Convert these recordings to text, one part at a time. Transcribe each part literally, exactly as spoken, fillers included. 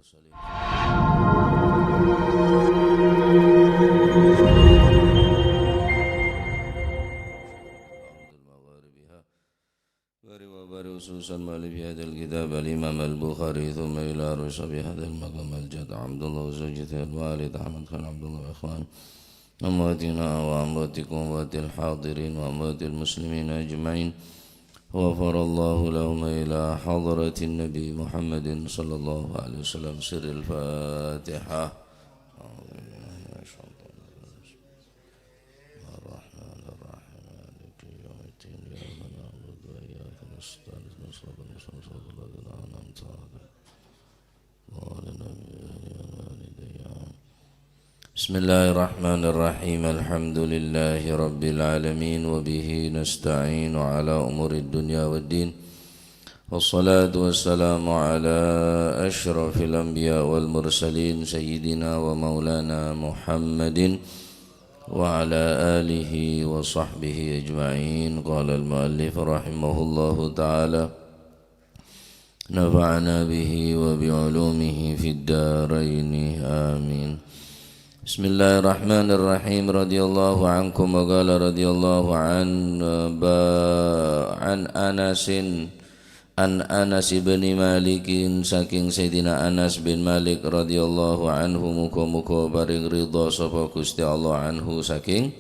المرسلين. بارك وبارك خصوصا مؤلف هذا الكتاب الإمام البخاري، ثم إلى رؤوس هذا المقام الجد عبد الله وزوجته الوالد أحمد خان عبد الله وإخوان أمواتنا وأمواتكم وأموات الحاضرين وأموات المسلمين أجمعين. غفر الله لهم إلى حضرة النبي محمد صلى الله عليه وسلم. سر الفاتحة. أعوذ بالله من الشيطان الرجيم. الرحمن الرحيم. مالك يوم الدين. إياك نعبد وإياك نستعين. اهدنا الصراط المستقيم. صراط الذين أنعمت عليهم. بسم الله الرحمن الرحيم. الحمد لله رب العالمين، وبه نستعين على أمور الدنيا والدين. والصلاة والسلام على أشرف الأنبياء والمرسلين، سيدنا ومولانا محمد وعلى آله وصحبه أجمعين. قال المؤلف رحمه الله تعالى، نفعنا به وبعلومه في الدارين. آمين. بسم الله الرحمن الرحيم. رضي الله عنكم. وقال رضي الله عن، ba-, عن أنس، عن أنس بن مالك، saking Sayyidina Anas bin Malik radhiyallahu anhu, muga-muga paring ridha sapa Gusti Allah anhu, saking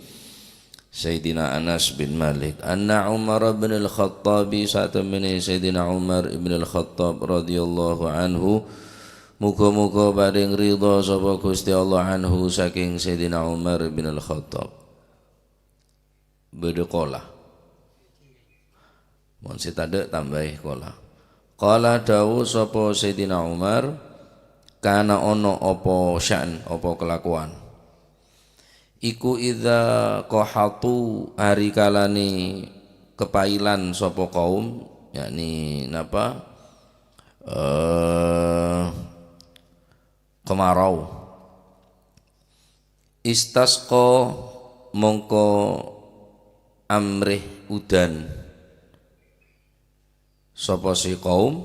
Sayyidina Anas bin Malik, anna Umar bin Al-Khattab, satemene Sayyidina Umar bin Al-Khattab radhiyallahu anhu, muga-muga paring ridha sapa Gusti Allah anhu, saking Sayyidina Umar bin Al-Khattab. Badha qala. Mon sè tadhâ' tambâi qala. Qala, dawuh sapa Sayyidina Umar, kana ana apa sya'an, apa kelakuan. Iku idza qahatu, arikalane kepailan sapa kaum, yakni napa? Eh, kemarau. Istasqa, mongko amrè udan sapa si kaum.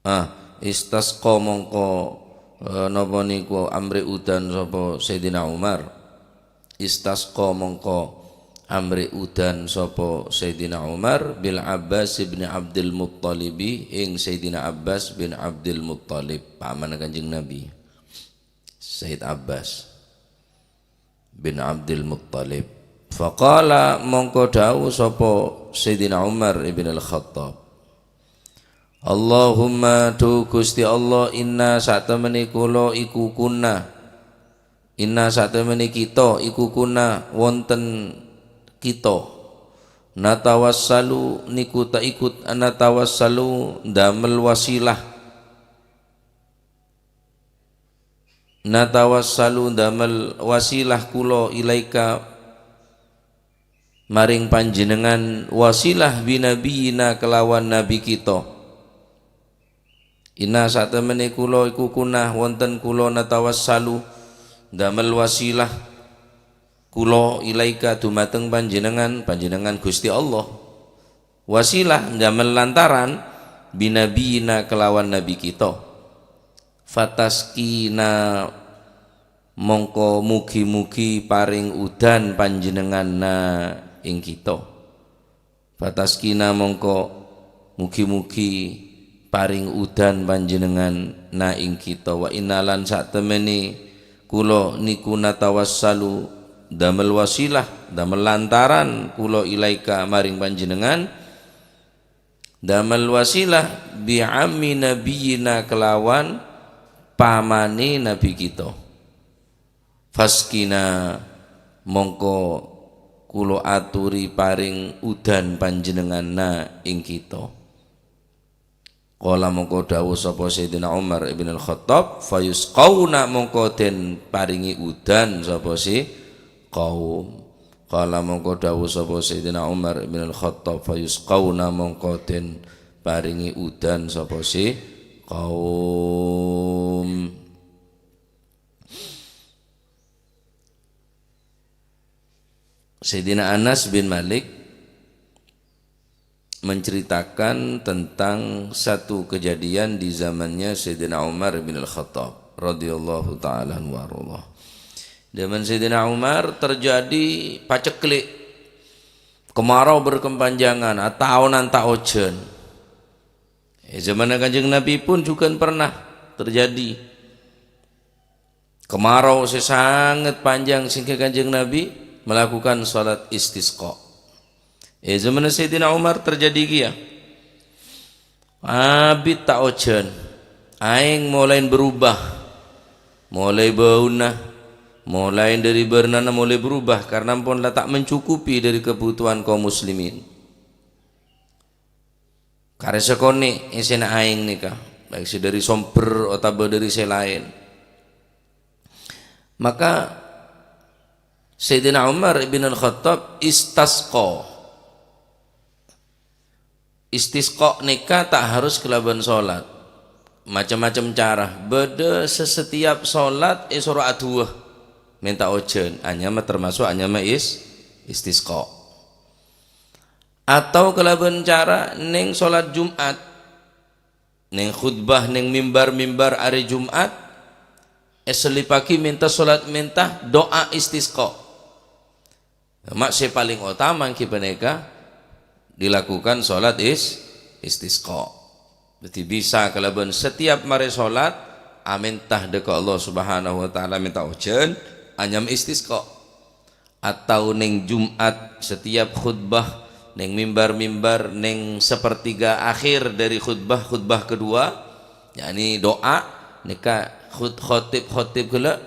Ah, istasqa mongko, eh, napa niku amrè udan sapa Sayyidina Umar. Istasqa mongko amrè udan sapa Sayyidina Umar bil Abbas ibni Abdul Muttalib, ing Sayyidina Abbas bin Abdul Muttalib, pamanna Kanjeng Nabi. Sayyid Abbas bin Abdul Muttalib. Faqala, mongko dawuh sapa Sayyidina Umar ibn Al-Khattab, "Allahumma, dhu Gusti Allah, inna satemene kula iku kunna, inna satemene kita iku kunna wonten kita, natawassalu niku ta iku natawassalu damel wasilah." Natawassalu, damel wasilah kula ilaika maring panjenengan, wasilah binabiyina kelawan nabi kita. Inna satemene kula iku kunah wonten kula natawassalu, damel wasilah kula ilaika dumateng panjenengan, panjenengan Gusti Allah. Wasilah damel lantaran binabiyina kelawan nabi kita. Fataskina, mongko mugi-mugi paring udan panjenenganna ing kita. Fataskina, mongko mugi-mugi paring udan panjenenganna ing kita. Wa inna, lan satemene kula niku natawassalu damel wasilah, damel lantaran kula ilaika maring panjenengan, damel wasilah bi ammi nabiyina kelawan pamane nabi kita. Faskina, mongko kula aturi paring udan panjenenganna ing kita. Qala, mongko dawuh sapa Sayyidina Umar ibn Al-Khattab, "Fayusqauna, mongko den paringi udan sapa si kaum." Qala, mongko dawuh sapa Sayyidina Umar ibn Al-Khattab, "Fayusqauna, mongko den paringi udan sapa si kaum." Sayyidina Anas bin Malik menceritakan tentang satu kejadian di zamannya Sayyidina Umar bin Al-Khattab radhiyallahu ta'ala anhu wa radha. Zaman Sayyidina Umar terjadi paceklik, kemarau berkepanjangan, ataonan ta' ojan. Eh, zamannya Kanjeng Nabi pun juga pernah terjadi kemarau sè sanget panjang sehingga Kanjeng Nabi melakukan salat istisqa. Eh, zamannya Sayyidina Umar terjadi kèya. Abit ta' ojan. Aèng molaè berubah. Molaè bâuna, molaè dhâri bârnana molaè berubah karena ampon la ta' mencukupi dhâri kebutuhan kaum muslimin. Karè sakonè' èssèna aèng nèka, baik sè dhâri sombher otabâ dhâri sè laèn. Maka Sayyidina Umar bin Al-Khattab istasqa. Istisqa nèka ta' harus kalabân salat. Macem-macem cara. Bâdâ sè setiap salat èsoro adu'a, mènta ojan, anyama termasuk anyama is-, istisqa. Atau kalabân cara neng salat Jumat, neng khutbah neng mimbar-mimbar arè Jumat, èsellipaghi mènta salat, mènta do'a istisqa. Coma sè palèng otama ènggi panèka dilakukan salat is-, istisqa. Dhâddhi bisa kalabân setiap marè salat, amènta dhâ' ka Allah Subhanahu wa Ta'ala, mènta ojan, anyama istisqa. Atau neng Jumat setiap khutbah, neng mimbar-mimbar, neng sepertiga akhir dari khutbah, khutbah kedua, yakni do'a, nèka khut-, khotib-khotib ghellâ'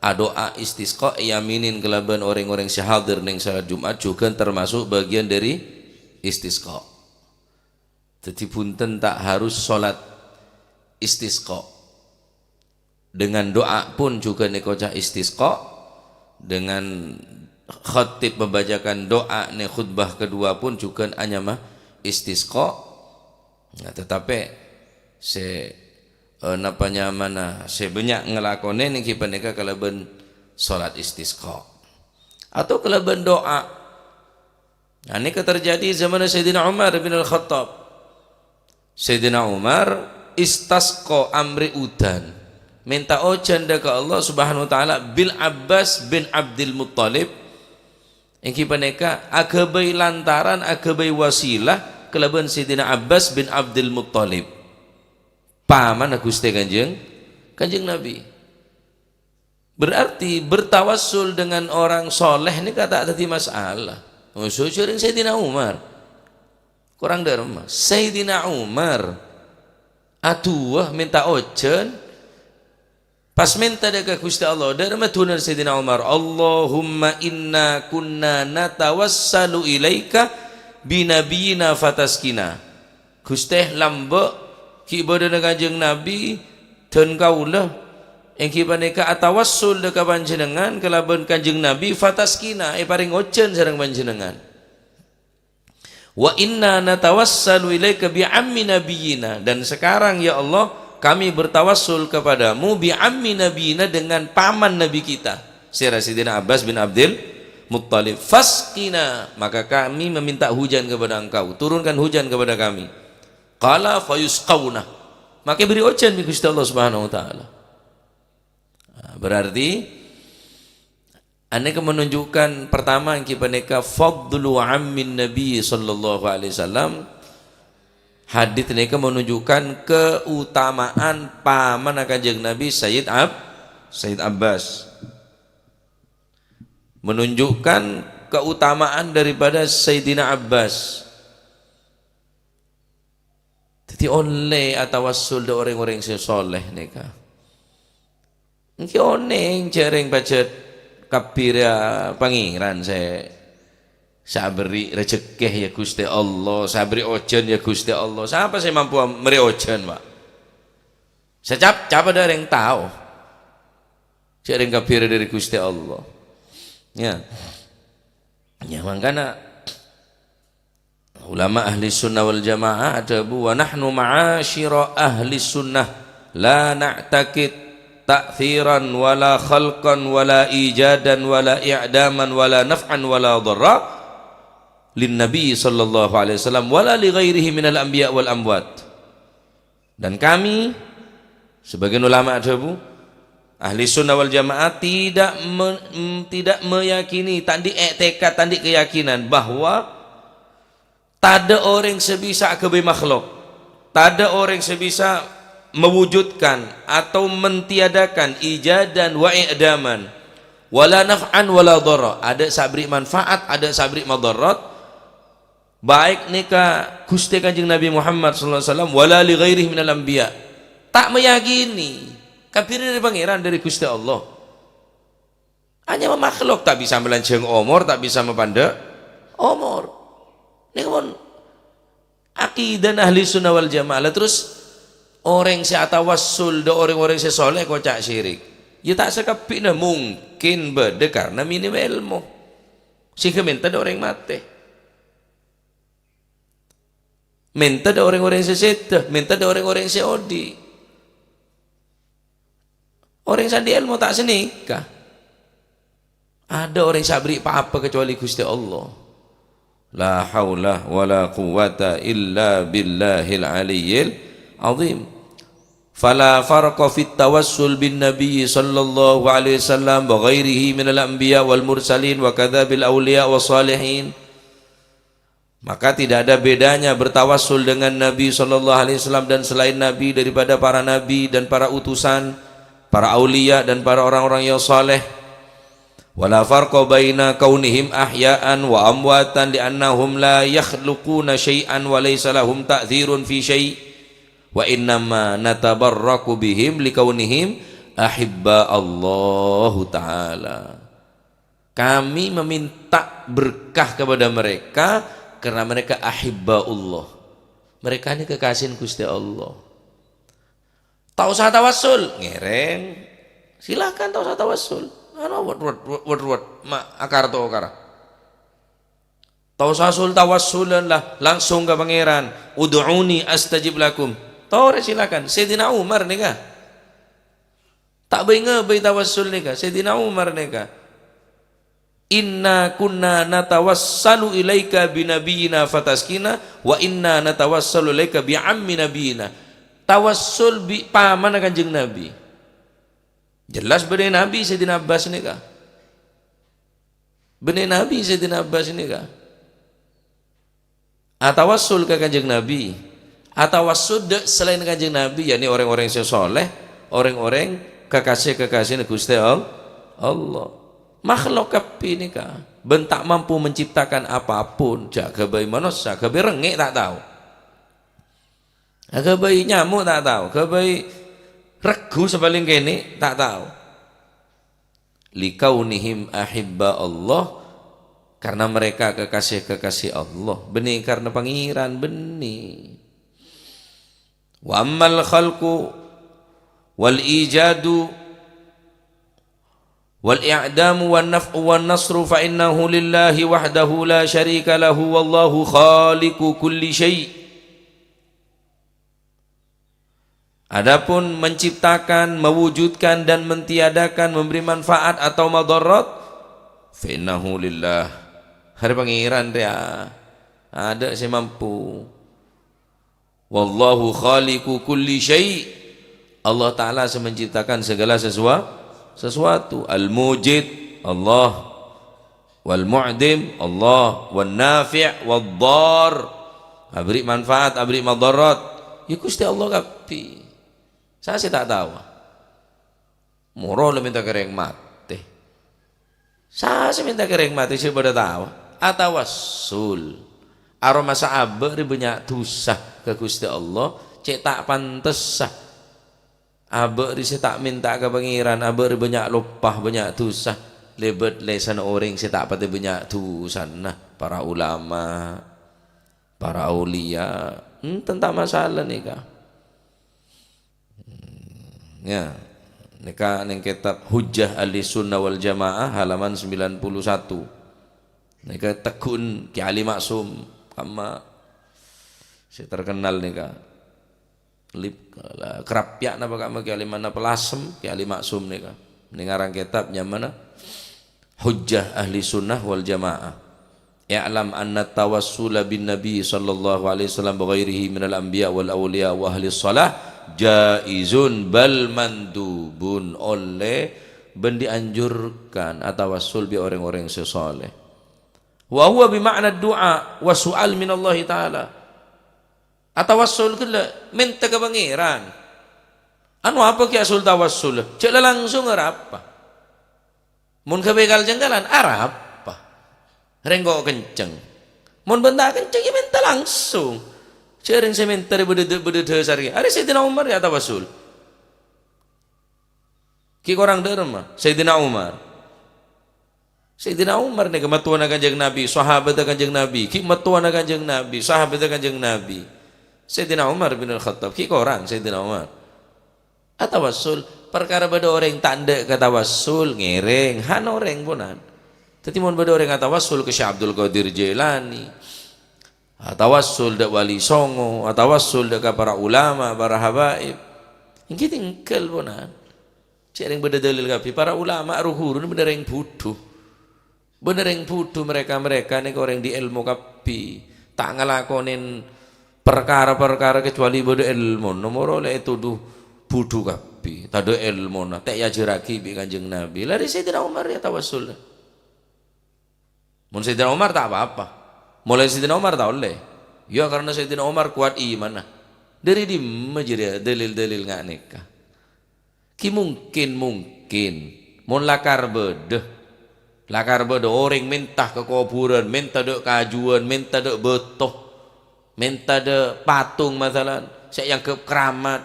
ado'a istisqa, èyaminin kalabân orèng-orèng sè hadir neng salat Jumat, jhughân termasuk bagian dari istisqa. Dhâddhi bhunten ta' harus salat istisqa. Dengan do'a pun juga nèka oca' istisqa, dengan khatib membacakan do'a neng khutbah kedua pun juga anyama istisqa. Nah, tetapi sè, eh, napa nyamana sè bânnya' ngalakonè nènggi panèka kalabân salat istisqa atau kalabân do'a. Nah, nèka terjadi zaman Sayyidina Umar bin Al-Khattab. Sayyidina Umar istasqa amrè udan, mènta ojan dhâ' ka Allah Subhanahu wa Ta'ala bil Abbas bin Abdul Muttalib, ènggi panèka aghâbây lantaran, aghâbây wasilah kalabân Sayyidina Abbas bin Abdul Muttalib, pamanna Ghustè Kanjeng, Kanjeng Nabi. Berarti bertawassul dengan orang soleh nèka ta' dhâddhi masalah. Maksud jhâreng Sayyidina Umar. Korang dhâremma. Sayyidina Umar adu'a mènta ojan, pas mènta dhâ' ka Ghustè Allah. Dhâremma du'ana Sayyidina Umar, "Allahumma inna kunna natawassalu ilaika bi nabiyyina fatasqina." Ghustè, lambâ' ghi' bâdâna Kanjeng Nabi dhân kaulâ ènggi panèka atawassul dhâ' ka Panjhennengngan kalabân Kanjeng Nabi, fatasqina, èparèng ojan sareng Panjhennengngan. "Wa inna natawassalu ilaika bi ammi nabiyyina." Dan sekarang, ya Allah, kami bertawassul kepadamu bi ammi nabiyyina, dengan paman Nabi kita, sèra Sayyidina Abbas bin Abdul Muttalib. "Fasqina," maka kami meminta hujan kepada Engkau, turunkan hujan kepada kami. Qala fayusqauna. Maka èbèrri' ojan bi' Ghustè Allah Subhanahu wa Ta'ala. Nah, berarti, anèka menunjukkan, pertama, ènggi panèka fadlu ammin Nabi sallallahu alaihi wasallam. Hadits nèka menunjukkan keutamaan pamanna Kanjeng Nabi, Sayyid Ab-, Sayyid Abbas. Menunjukkan keutamaan daripada Sayyidina Abbas. Dhâddhi ollè atawassul dhâ' orèng-orèng sè soleh nèka. Ènggi onèng jhâreng pajhât kabbhirâ Pangèran sè, sè aberri' rejhekkè, ya Ghustè Allah, sè aberri' ojan, ya Ghustè Allah. Sapa sè mampu am-, marè ojan, Pak? Sè cap-, capa dhâ' orèng tao. Jhâreng kabbhirâ dhâri Ghustè Allah. Ya. Ya, mangkana Ulama ahli sunnah wal jamaah adhâbu, "Wa nahnu ma'asyira ahli sunnah la na'taqid ta'thiran wala khalqan wala ijadan wala i'daman wala naf'an wala dharra lin Nabi sallallahu alaihi wasallam wala li ghairihi minal anbiya wal amwat. Dan kami, sebagian ulama adhâbu, Ahli Sunnah wal Jamaah tidak me-, mm, tidak meyakini, ta' andi' i'tikad, ta' andi' keyakinan bahwa tadâ' orèng sè bisa aghâbây makhluk, tadâ' orèng sè bisa mewujudkan atau mentiadakan ijadan wa i'daman, wala naf'an wala dharra, adâ' sè aberri' manfaat, adâ' sè aberri' madarat, Baik nèka Ghustè Kanjeng Nabi Muhammad sallallahu alaihi wasallam, wala li ghairihi minal anbiya. Ta' meyakini kabbhi rèya dhâri Pangèran, dhâri Ghustè Allah. Anyama makhluk, ta' bisa malanjhâng omor, ta' bisa mapandhâ' omor. Nèka pon akidana Ahli Sunnah wal Jamaah. Lah terus orèng sè atawassul dâ' orèng-orèng sè soleh koca' syirik. Ya ta' sakabbhina, mungkin bâdâ karna minim èlmo. Sehingga mènta dâ' orèng matè. Mènta dâ' orèng-orèng sè sèdhâ, mènta dâ' orèng-orèng sè odi'. Orèng sè andi' èlmo ta' sanèka. Adâ' orèng sè aberri' pa-apa kacobâli Ghustè Allah. La haula wala quwwata illa billahil aliyyil azim. Fala farqa fit tawassul bin Nabi sallallahu alaihi wasallam wa ghairihi minal anbiya wal mursalin wa kadza bil auliya was salihin. Maka tidak ada bedanya bertawassul dengan Nabi sallallahu alaihi wasallam dan selain Nabi daripada para nabi dan para utusan, para aulia dan para orang-orang yang saleh. Wala farqa baina kaunihim ahya'an wa amwatan li'annahum la yakhluquna syai'an wa laysa lahum ta'thirun fi syai'. Wa innama natabarraku bihim likaunihim ahibba Allahu ta'ala. Kami meminta berkah kepada mereka karena mereka ahibbaullah. Mereka ini kekasih Ghustè Allah. Ta' osa tawassul, ngèrèng. Silakan ta' osa tawassul. Anu, wet, wet, wet, wet, wet. Ma, akar tokar. Ta' osa sul-tawassulan lah, langsung ka Pangèran. "Ud'uni astajib lakum." Torè silakan. Sayyidina Umar nèka. Ta' bâi-ngabâi tawassul nèka. Sayyidina Umar nèka. "Inna kunna natawassalu ilaika bi nabiyyina fataskina, wa inna natawassalu ilaika bi ammi nabiyyina." Tawassul bi' pamanna Kanjeng Nabi. Jelas bânnè Nabi Sayyidina Abbas nèka. Bânnè Nabi Sayyidina Abbas nèka. Atawassul ka Kanjeng Nabi. Atawassul dâ' salaèn Kanjeng Nabi, yakni orèng-orèng sè soleh, orèng-orèng kakasè-kakasèna Ghustè All-, Allah. Makhluk kabbhi nèka, bân ta' mampu menciptakan apapun, jhâ' ghâbây manossa, ghâbây rèngngè' ta' tao. Ghâbây nyamo' ta' tao, ghâbây règgu sè palèng kènè' ta' tao. Likaunihim ahibba Allah, karena mereka kekasih-kekasih Allah. Bânnè karena Pangèran, bânnè. Wa ammal khalqu wal ijadu wal i'damu wan naf'u wan nasru fa innahu lillahi wahdahu la syarika lahu wallahu khaliqu kulli syai'. Adapun menciptakan, mewujudkan, dan mentiadakan, memberi manfaat atau madarat, fa innahu lillah. Arè Pangèran rèya. Adâ' sè mampu. Wallahu khaliqu kulli syai'. Allah Ta'ala sè menciptakan segala sesua-, sesuatu. Al-Mujid, Allah. Wal Mu'dim, Allah. Wan Nafi', wad Dhar. Aberri' manfaat, aberri' madarat. Ya Ghustè Allah kabbhi. Sa sè ta' tao? Moro la mènta ka orèng matè. Sa sè mènta ka orèng matè sè bâdâ tao? Atawassul. Aromasa abâ' rè bânnya' dhusa ka Ghustè Allah, cè' ta' pantessa. Abâ' rè sè ta' mènta ka Pangèran, abâ' rè bânnya' loppa, bânnya' dhusa. Lèbât lèsanna orèng sè ta' patè bânnya' dhusana, para ulama, para aulia. Enten ta' masalah nèka. Ya, nèka neng kitab Hujjah Ahli Sunnah wal Jamaah halaman sembilan puluh satu. Nèka teggu'en Kè Ali Maksum, kamma sè terkenal nèka. Lip-, la, kerap ya napa kamma Kè Ali mana pelasem, Kè Ali Maksum nèka. Nèng aran kitab nyamana Hujjah Ahli Sunnah wal Jamaah. "I'lam anna tawassula bin Nabi sallallahu alaihi wasallam bi ghairihi minal anbiya wal auliya wa ahli shalah jaizun bal mandubun." Ollè bân dianjurkan atawassul bi orèng-orèng sè shalèh. "Wa huwa bi ma'na du'a wa su'al minallahi ta'ala." Atawassul ghellâ' mènta ka Pangèran. Anu apa kèya asul tawassul? Jhâ' la langsung arapa. Mon ghâbây kal-jhângkalan, arapa? Rèng ko' kencèng. Mon bân ta' kencèng, iyâ mènta langsung. Jhâ' rèng sè mènta rè bâdâ, bâdâ dhâsarra. Arè Sayyidina Umar iyâ atawassul. Ghi' korang dâ'remma? Sayyidina Umar. Sayyidina Umar nèka mattowana Kanjeng Nabi, sahabatta Kanjeng Nabi, ghi' mattowana Kanjeng Nabi, sahabatta Kanjeng Nabi. Sayyidina Umar bin Al-Khattab, ghi' korang Sayyidina Umar. Atawassul, parkara bâdâ orèng ta' endâ' ka tawassul, ngèrèng, han orèng ponan. Dhâddhi mon bâdâ orèng atawassul ka Syekh Abdul Qadir Jailani, atawassul dâ' Wali Songo, atawassul dâ' ka para ulama, para habaib, èngghi tinggal ponan. Jhâ' rèng bâdâ dalil kabbhi, para ulama ru-ghuru nè bâdâ rèng budhu. Bâdâ rèng budhu, mereka-mereka nèka orèng di' èlmo kabbhi. Ta' ngalakonè parkara-parkara kecuali bâdâ èlmo. Nomor ollè ètodhu budhu kabbhi. Tadâ' èlmona, ta' èajhârraghi bi' Kanjeng Nabi. La arè Sayyidina Umar iyâ tawassul. Mon Sayyidina Umar ta' pa-apa. Molaè Sayyidina Umar ta' ollè. Iyâ, karena Sayyidina Umar kowat imanna. Dâri dimma jârèya dalil-dalil nga' nèka? Ghi' mungkin, mungkin. Mon lakar bâdâ. Lakar bâdâ orèng mènta ka kobhurân, mènta dâ' kajuwân, mènta dâ' bâto, mènta dâ' patung, masalan, sè èangghep keramat.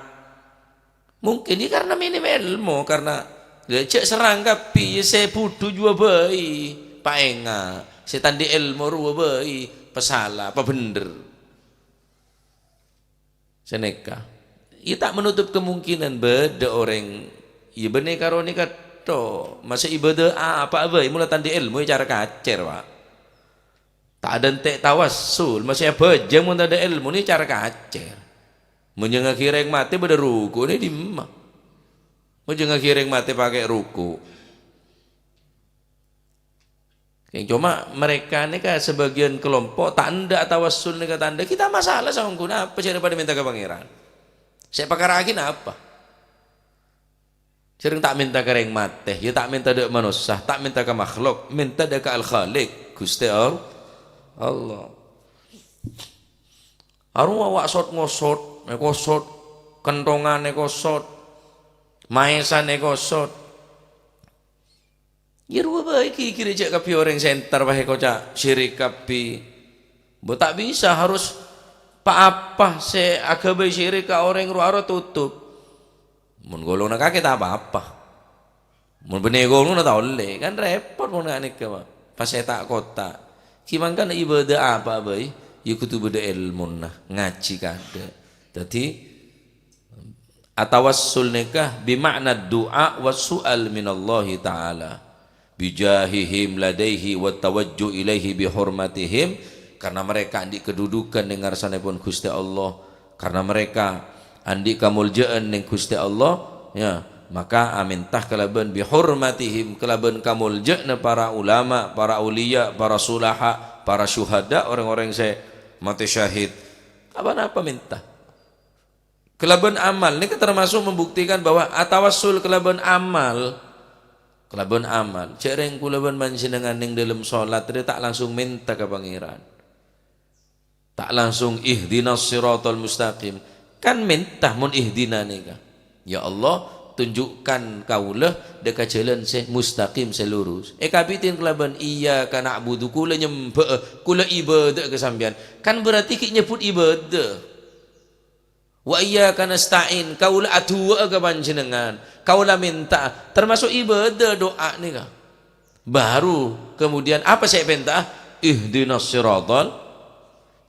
Mungkin iyâ karena minim èlmo, karena, iyâ, jhâ' serrang kabbhi, iyâ, sè budhu rowa bhâi, paènga', sè ta' andi' èlmo rowa bhâi, pasala, pabhendher. Sanèka. Iyâ, ta' menutup kemungkinan bâdâ orèng, iyâ, bânnè karo nèka tho, masa' ibâdâ apa bhâi, mon la ta' andi' èlmo, iyâ, cara kacèr, Pak. Ta' adântè' tawassul, masa' abhâjâng mon tadâ' èlmo nè cara kacèr. Mon jhângaghi rèng matè bâdâ ruku' nè dimma? Mon jhângaghi rèng matè pakè ruku'. Kèng coma mereka nèka sebagian kelompok ta' endâ' tawassul nèka ta' endâ'. Ghi' ta' masalah saongghuna apa jhâ' padâ mènta ka Pangèran. Sè èpakara'aghi napa? Jhâ' rèng ta' mènta ka rèng matè, iyâ ta' mènta dâ' manossa, ta' mènta ka makhluk, mènta dâ' ka Al-Khaliq, Ghustè All-, Allah. Arowa wa' sot-ngosot, èkosot, kenthongan èkosot, maèsan èkosot. Iyâ rowa bhâi ghi-, ghirè jhâ' kabbhi orèng sè entar bhâi èkoca' syirik kabbhi. Bâ ta' bisa, harus pa-apa sè aghâbây syirik ka orèng rowa arowa totop. Mon golonganna kakè ta' pa-apa. Mon bânnè golonganna ta' ollè, kan repot mon nga' nèka, Pak. Pas è ta' kotta'. Ghi' mangkana ibâdâ apa bhâi, iyâ kodhu bâdâ èlmona, ngajhi kadâ'. Dhâddhi, atawassul nèka bi ma'na du'a wa su'al minallahi ta'ala. Bijahihim ladaihi wa tawajjuh ilaihi bihurmatihim, karena mereka andi' kedudukan neng ngarsanèpon Ghustè Allah, karena mereka andi' kamoljâ'ân neng Ghustè Allah, ya, maka amènta kalabân bihurmatihim, kalabân kamoljâ'ânna para ulama, para auliya, para sulaha, para syuhada, orèng-orèng sè matè syahid. Apa-napa mènta. Kalabân amal, nèka termasuk membuktikan bahwa atawassul kalabân amal, kalabân amal. Jhâ' rèng kaulâ bân panjhennengngan neng dâlem sholat rè ta' langsung mènta ka Pangèran. Ta' langsung, "Ihdinas siratal mustaqim." Kan mènta mon ihdina nèka, "Ya Allah, tunjukkan kaulâ dâ' ka jhâlân sè mustaqim, sè lurus." Èkabitèn kalabân, "Iyyaka na'budu," kaulâ nyembhâ'â, kaulâ ibâdâ'â ka sampèyan. Kan berarti ghi' nyebbhut ibâdâ. "Wa iyyaka nasta'in," kaulâ adu'â'â ka Panjhennengngan, kaulâ mènta'a, termasuk ibâdâ du'a nèka. Baru kemudian apa sè èpènta'a? "Ihdinas siratal,"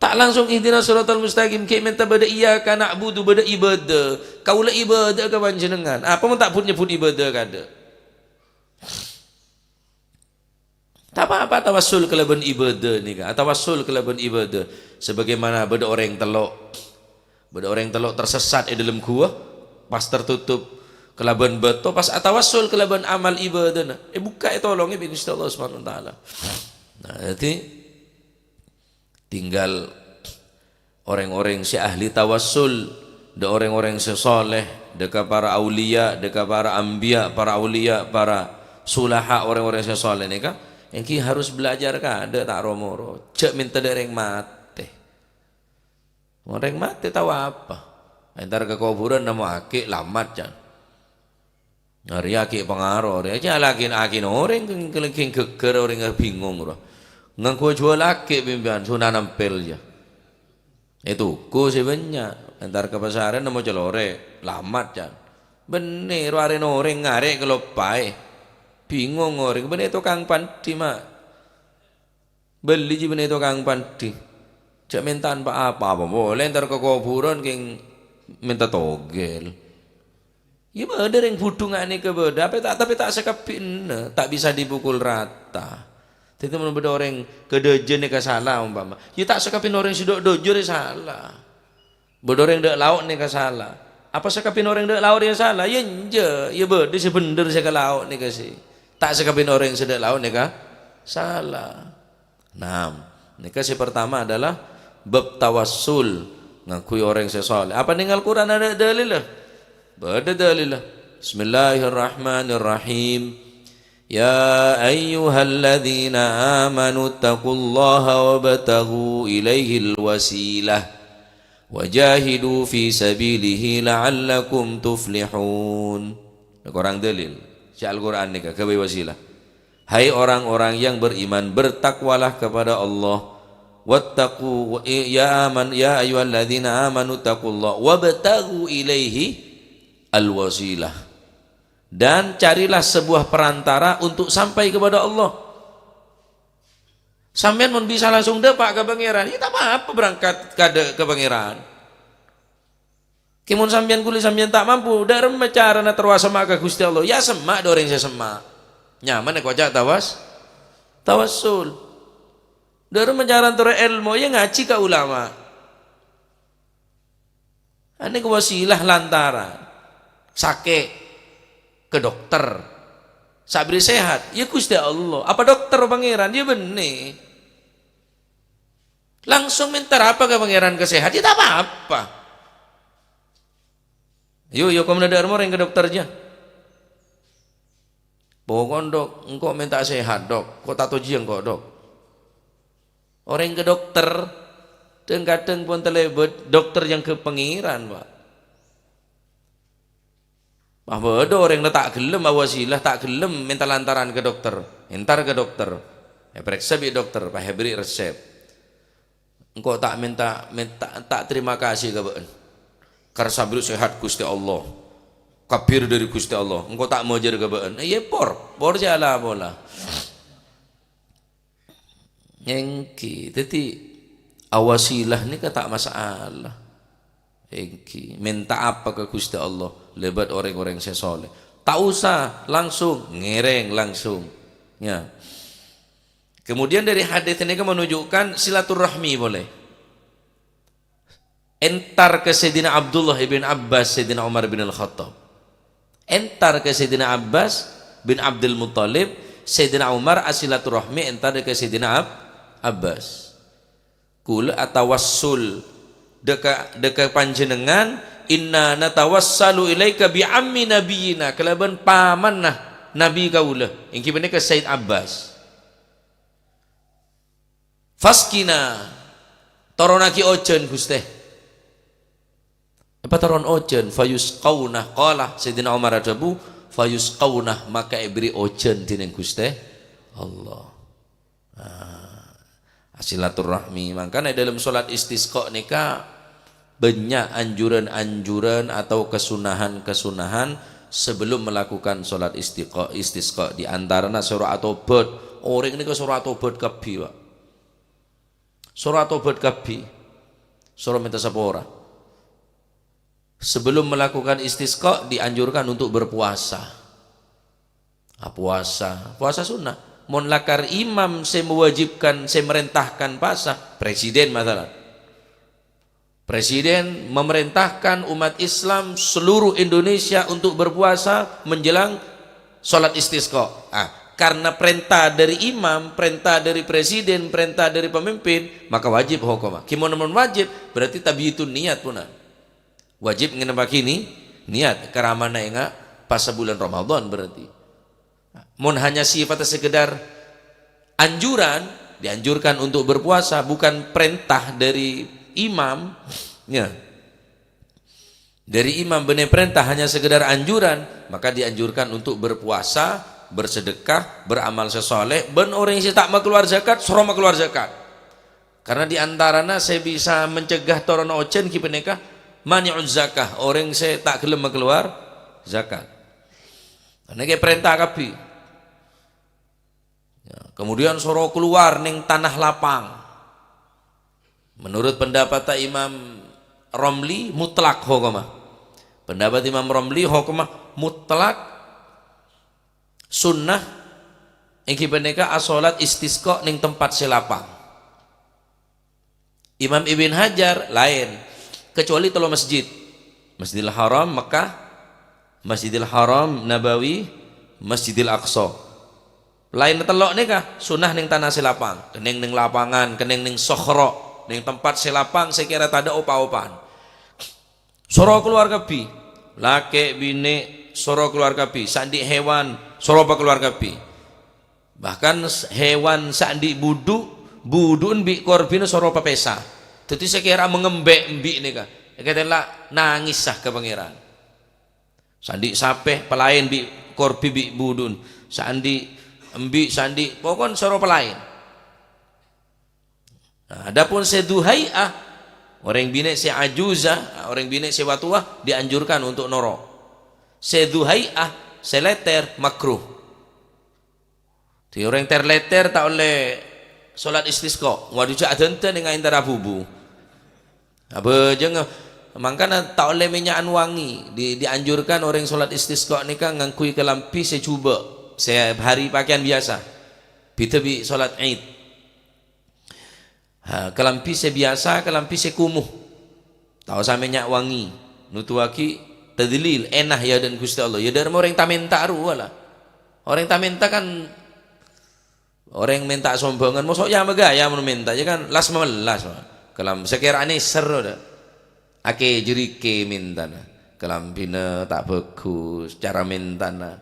ta' langsung "Ihdinas siratal mustaqim," ghi' mènta bâdâ "Iyyaka na'budu," bâdâ ibâdâ. Kaulâ ibâdâ'â ka Panjhennengngan. Apa mon ta' but-nyebbhut ibâdâ kadâ'? Ta' pa-apa atawassul kalabân ibâdâ nèka, atawassul kalabân ibâdâ. Sebagaimana bâdâ orèng tello', bâdâ orèng tello' tersesat è dâlem ghuwâ, pas tertutup kalabân bâto, pas atawassul kalabân amal ibâdâna, èbukka', ètolongè bi' Ghustè Allah Subhanahu wa Ta'ala. Nah, dhâddhi, Tinggal orèng-orèng sè ahli tawassul, dâ' orèng-orèng sè soleh, dâ' ka para auliya, dâ' ka para anbiya, para auliya, para sulaha, orèng-orèng sè soleh nèka, ènggi harus belajar kadâ' ta' ro-moro. Jhâ' mènta dâ' rèng matè. Orèng matè tao apa? Entar ka kobhurân nemmo'aghi lamat, can. Arèya ghi' pangaro, arèya jhâ' lagi-, lagi orèng keng-, keng-, keng geggher, orèng bingung, ro. Ngangghuwâ jhuwâl aghi' pèmpèyan, sona nèmpèl, jhâ. Ètogo sè bânnya', entar ka pasarèn nemmo calorè, lamat, can. Bânnè, ro arèna orèng ngarè' kaloppaè. Bingung orèng, bânnè tokang pandhi, ma'. Bâli jiyâ bânnè tokang pandhi. Jhâ' mènta pa-apa, apa polè entar ka kobhurân keng mènta togel. Iyâ bâdâ rèng budhung nganèka bâdâ, tapè ta', tapè ta' sakabbhina, ta' bisa dipukul rata. Dhâddhi mon bâdâ orèng kadhâjâ nèka sala ompama, iyâ ta' sakabbhina orèng sè dâ'-, dhâjâ rè sala. Bâdâ orèng dâ' lao' nèka sala. Apa sakabbhina orèng dâ' lao' rèya sala? Iyâ enjâ', iyâ bâdâ sè bhendher sè ka lao' nèka sè. Ta' sakabbhina orèng sè dâ' lao' nèka sala. Naam. Nèka sè pertama adalah bab tawassul, ngangghuy orèng sè soleh. Apa nèng Al-Qur'an adâ' dalilla? Bâdâ dalilla. Bismillahirrahmanirrahim. Ya ayyuhalladzina amanu taqullaha wabtaghu ilaihil wasilah. Wajahidu fi sabilihi la'allakum tuflihun. Nèka korang dalil. Sè Al-Qur'an nèka ghâbây wasilah. Hai orang-orang yang beriman, bertakwalah kepada Allah. Wattaqu, ya aman, ya ayyuhalladzina amanu taqullaha wabtaghu ilaihi al-wasilah. Dan carilah sebuah perantara untuk sampai kepada Allah. Sampèyan mon bisa langsung dâpa' ka Pangèran, ya ta' pa-apa berangkat ka dâ-, ka Pangèran. Kè mon sampèyan kulâ sampèyan ta' mampu, dâ' remma carana terro asemma' ka Ghustè Allah? Ya semma' dâ' orèng sè semma'. Nyamana èkoca' tawas-, tawassul. Dâ' remma carana terro èlmo? Ya ngajhi ka ulama. Anèka wasilah lantaran sakè' ka dokter. Sabri sehat, ya Ghustè Allah. Apa dokter Pangèran? Ya bânnè. Langsung mènta rapa ka Pangèran ka sehat, ya ta' pa-apa. Yu, yu, komna dâ' remma orèng ka dokter jiyâ. Pokon, Dok, engko' mènta sehat, Dok. Ko' ta' tojiyâ engko', Dok. Orèng ka dokter, dhâng-kadhâng pon talèbât dokter nyangghep Pangèran, Pa'. Pas bâdâ orèng la ta' ghellem awasilah, ta' ghellem mènta lantaran ka dokter, entar ka dokter, èparèksa bi' dokter, pas èberri' resep. Engko' ta' mènta, mènta, ta' terima kasih ka bâ'ân. Kar sabri sehat Ghustè Allah. Kabbhi dâri Ghustè Allah. Engko' ta' mojâr ka bâ'ân. Iyâ, por, por jhâ' la pola. Èngghi, dhâddhi awasilah nèka ta' masalah. Èngghi, mènta apa ka Ghustè Allah lèbât orèng-orèng sè soleh. Ta' osa langsung, ngèrèng langsung. Ya. Kemudian dari hadis ini kan menunjukkan silaturahmi boleh. Entar ka Sayyidina Abdullah ibn Abbas, Sayyidina Umar bin Al-Khattab. Entar ka Sayyidina Abbas bin Abdul Muttalib, Sayyidina Umar asilaturahmi entar ka Sayyidina Ab-, Abbas. Kulâ atawassul dâ' ka, dâ' ka panjhennengngan, inna natawassalu ilaika bi ammi nabiyyina, kalabân pamanna Nabi kaulâ, èngghi panèka Sayyid Abbas. Fasqina, toronnaghi ojhân, Ghustè. Èpatoron ojhân, fayusqauna, qala Sayyidina Umar adhâbu, fayusqauna, maka èberri' ojhân dhinèng Ghustè Allah. Nah, silaturahmi. Mangkana è dâlem salat istisqa nèka, bânnya' anjuran-anjuran atau kesunahan-kesunahan sebelum melakukan salat istiqa-, istisqa. Di antarana soro atobât. Orèng nèka soro atobât kabbhi, Pak. Soro atobât kabbhi. Soro mènta sapora. Sebelum melakukan istisqa, dianjurkan untuk berpuasa. Ah, puasa. Puasa sunnah. Mon lakar imam sè mewajibkan, sè merentahkan puasa, presiden masalan. Presiden memerintahkan umat Islam seluruh Indonesia untuk berpuasa menjelang salat istisqa. Ah, karena perintah dari imam, perintah dari presiden, perintah dari pemimpin, maka wajib hokomma. Ghi mon-, mon wajib, berarti tabyitun niyat pona. Wajib ngennebbhâghi ni-, niyat, karamana enga' pas sabulân Ramadan berarti. Mon hanya sifatnya sekedar anjuran, dianjurkan untuk berpuasa, bukan perintah dari imam, ya. Dari imam bânnè perintah hanya sekedar anjuran, maka dianjurkan untuk berpuasa, bersedekah, beramal sè saleh, bân orèng sè ta' makalowar zakat, soro makalowar zakat. Karena di antarana sè bisa mencegah toronno ojhân ghi panèka mani'uz zakah, orèng sè ta' ghellem makalowar zakat. Karena kè perintah kabbhi. Ya, kemudian soro kalowar neng tanah lapang. Menurut pendapat Imam Romli, mutlak hokomma. Pendapat Imam Romli, hokomma mutlak sunnah, èngghi panèka asholat istisqa neng tempat sè lapang. Imam Ibn Hajar laèn, kecuali tello masjid. Masjidil Haram, Mekah, Masjidil Haram, Nabawi, Masjidil Aqsa. Laèn tello' nèka sunnah neng tana sè lapang, kennèng neng lapangan, kennèng neng sokhro, neng tempat sè lapang sè kèra tadâ' opa-opaan. Soro kalowar kabbhi, lakè', binè', soro kalowar kabbhi, sè andi' hewan, soro pakalowar kabbhi. Bahkan s-, hewan sè andi' budhu', budhu'en bi' korbhina soro papèsa. Dhâddhi sè kèra mangembè' embi' nèka, èkatella nangèssa ka Pangèran. Sè andi' sapè palaèn bi' korbhi bi' budhu'en. Sè andi' embi', sè andi' pokon soro palaèn. Nah, adapun sè dhu hai'ah, orèng binè' sè ajuza, orèng binè' sè watowa dianjurkan untuk noro'. Sè dhu hai'ah, sè lètèr, makruh. Dhâddhi orèng tèr-lètèr ta' ollè sholat istisqa. Waduh, jhâ' adhânten neng aèntara bubu. Abhâjâng, mangkana ta' ollè mènya'an wangi. Di-, dianjurkan orèng sholat istisqa nèka ngangghuy kalambhi sè jhubâ', sè bhâri pakèyan biyasa. Bhidhâ bi' sholat Id. Ha, kalambhi sè biyasa, kalambhi sè kumuh. Ta' osa mènya' wangi. Noduwaghi tadlil, ènah è adâ'na Ghustè Allah. Ya, dâremma orèng ta-mènta rowa la. Orèng ta-mènta kan orèng mènta sombhângan, moso' ya magaya mon mènta, ya kan las-mamellas. Kalam-, sakèrana sèr, dâ'. Akè jârikè mèntana. Kalambhina ta' bhâghus, cara mèntana